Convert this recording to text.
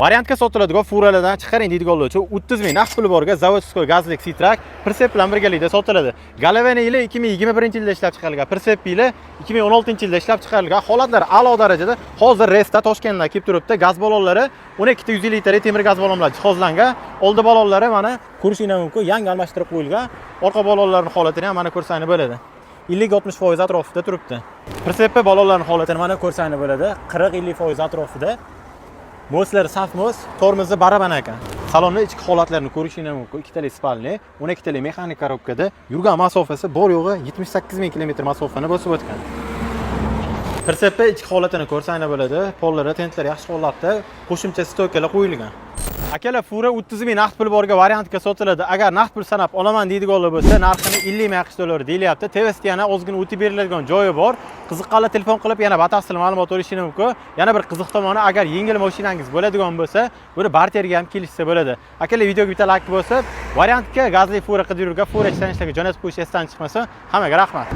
Variantga sotiladigan furalardan chiqaring deydiganlar uchun 30 ming naqd puli borga заводской gazlik Sitrak прицеп bilan birgalikda sotiladi. Golovani yili 2021-yilda ishlab chiqarilgan, прицеп yili 2016-yilda ishlab chiqarilgan. Holatlari a'lo darajada. Hozir Resta Toshkentdan kelib turibdi. Gaz ballonlari 12 ta 150 litr temir gaz ballon bilan jihozlangan. Oldi ballonlari, mana, ko'rishinglar mumkin, yangi almashtirib qo'yilgan. Orqa ballonlarning holatini ham, mana, ko'rsanglar bo'ladi. 50-60% atrofida turibdi. Прицеп ballonlarning holatini, mana, ko'rsanglar bo'ladi. 40-50% atrofida. Мост lari saf мост, tormozi baraban ekan. Salonni ichki holatlarini ko'rishinglar mumkin. Ikkitali спальный, 12 tali mexanik korobkada yurgan masofasi bor yo'g'i 78 ming kilometr masofani bosib o'tgan. Прицеп ichki holatini ko'rsanglar bo'ladi. Pollari, tentlari yaxshi holatda, qo'shimcha стойка lar qo'yilgan. Akalar, fura 30 ming naqd pul borga variantga sotiladi. Agar naqd pul sanab olaman deydiganlar bo'lsa, narxini 50 ming AQSh dollari deyilyapti. TVSda yana ozgina o'tib beriladigan joyi bor. Qiziqqanlar telefon qilib, yana batafsil ma'lumot olishingiz mumkin. Yana bir qiziq tomoni, agar yengil mashinangiz bo'ladigan bo'lsa, buni barterga ham kelishsa bo'ladi. Akalar, videoga bitta like bosib, variantga gazli fura qidirib yurgan fura ishlanishlarga jo'natib qo'yish esdan chiqmasin. Hammaga rahmat.